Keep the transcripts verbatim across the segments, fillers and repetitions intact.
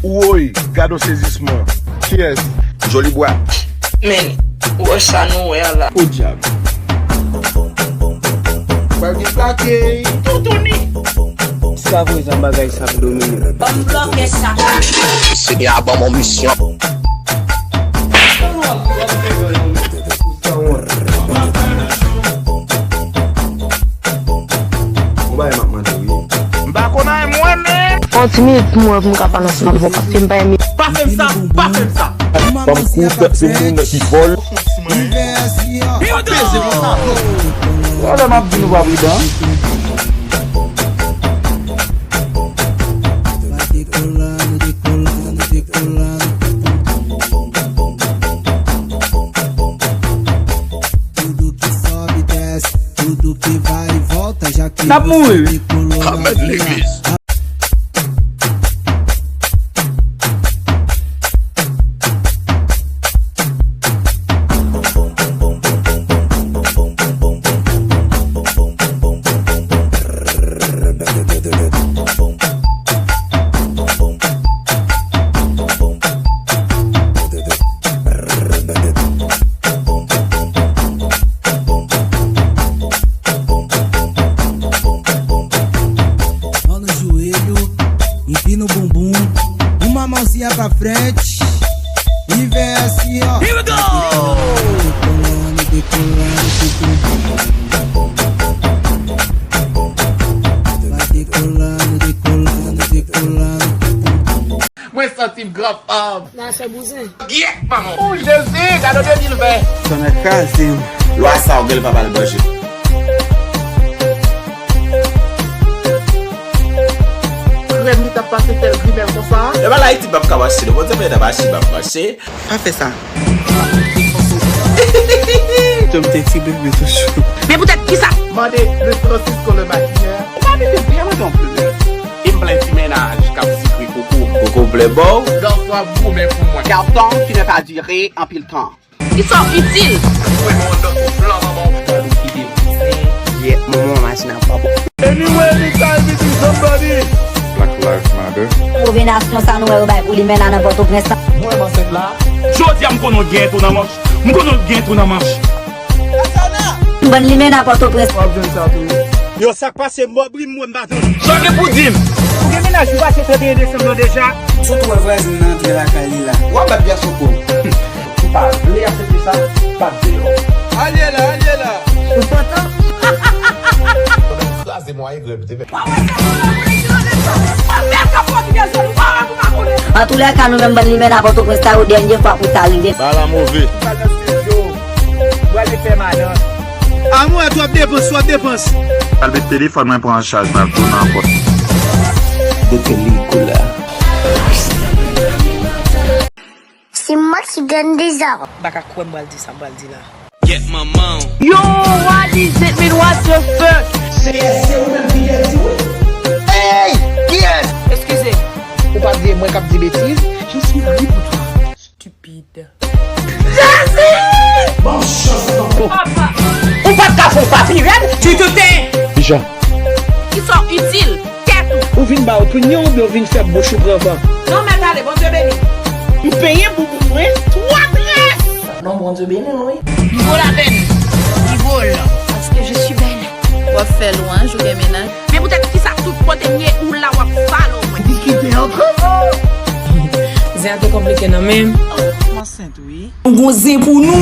Woy, gad on sezisman. Kiyès? Joli bwa. Men, ou wè sa nou wè a la. Podyab. Pral gen kake. Toutouni. Jiska prezan bagay sa ap domine. Ban m bloke sa. Senyè a ban mwen misyon. Yon bagay m ap mande wi. M pa konn anyen mwen menm. On ti minit pou mwen, pou m ka pale ansanm avè w, paske m pa renmen. Pa fè m sa, pa fè m sa. Fanm kout, se moun ki fòl. Yo, peze konsa. Wè lè m ap di nou pa pridan. Tudo que sobe e desce, tudo que vai e volta, já que N ap mouri wi. Amèn legliz. Mão no joelho, empina o bumbum, uma mãozinha pra frente e vem assim, ó. Here we go! Decolando, decolando, decolando. Vai decolando, decolando, decolando. Mwen santi m gran fanm. Nan se bouzen. Gyèt manman. O Jezi, gade de mil ven. Sa nan kraze m. Lwa sa w gen l pa pral manje. Krèm li t ap pase tèl grimèl konsa. Lè m al Ayiti m p ap ka mache non. Bondye mwen nan mache m ap mache. Pa fè sa. Jan m te ti bebe toujou. Men poutèt kisa? Mande le Francisco le maquilleur. Ou pa mete byen mwen non. E m plen ti mennaj k ap sikre koko. Koko vle ba w. Lòv w ap goumen pou mwen. Garçon qui ne pas durer anpil tan. Ki sa w itil? Mwen mwen nan koup lan manman w. Gad ou kite bouzen. Yeah, manman w machin ap pa bon. Anyway, anytime it is somebody. Black Lives Matter. Move nasyon sa nou wè yo bay pou limena nan Pòtoprens lan. Mwen m ansent la. Jodi a m konnen w gen tou nan manch. M konnen w gen tou nan manch. Bann limena Pòtoprens. W ap jwenn sa tou wi. Yo, sa k pase m bò bri m mwen m pa tande. Sa w gen pou di m? Ou gen mennaj ou pase trannteyen desanm nan deja? Sot wè vwazin nan antre lakay li la. W ap bat byasoko. M pa vle aksepte sa, m p ap deyò. Al ye la, al ye la. Ou pantan? Kraze mwayen grèb te fè. Antoulèka, nou menm bann limena Pòtoprens la, yo dènye fwa pou sa rive. Bagay la move. Pral nan estidyo, pral met pèmanan. Amou, w ap depans, w ap depans. Al met telefòn mwen pran an chaj, m ap tounen ankò. De película. C'est moi qui gagne des armes. M pa ka kwè m pral di sa m pral di la. Gyèt manman w. Yo, what is it, man? What the fuck? Seyè, se ou menm ki dèyè di wi. Ey! Kiyès? Eskize. Ou pa bliye mwen k ap di betiz? Je suis ri pou twa. Stupide. Jezi! Ban m chans ankò. Papa. Ou pa t ka fè w pa pi rèd, tu te tais. Deja. Ki sa w itil? Tèt ou. Ou vin ba opinyon oubyen ou vin fè bouch ou pran van? Non, mèt ale, Bondye beni. M penyen boubou mwen, twa tres! Non, Bondye beni nou, wi. Li vo lapèn. Li vo l. Paske je suis belle. W ap fè lwanj, ou gen mennaj. Men poutèt kisa tout kote m ye, ou la w ap follow mwen? Diskite antre nou. Zen an te konplike nan men m. M ansent, wi. Nou gon zen pou nou.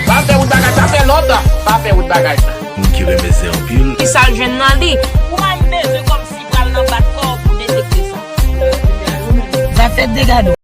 Pa fè wout bagay sa, fè lòt. Pa fè wout bagay sa. Moun ki renmen zen anpil. Kisa l jwenn nan li? Ou pa bezwen kòmsi pral nan bat kò w pou detekte sa. Sa fèt dega do.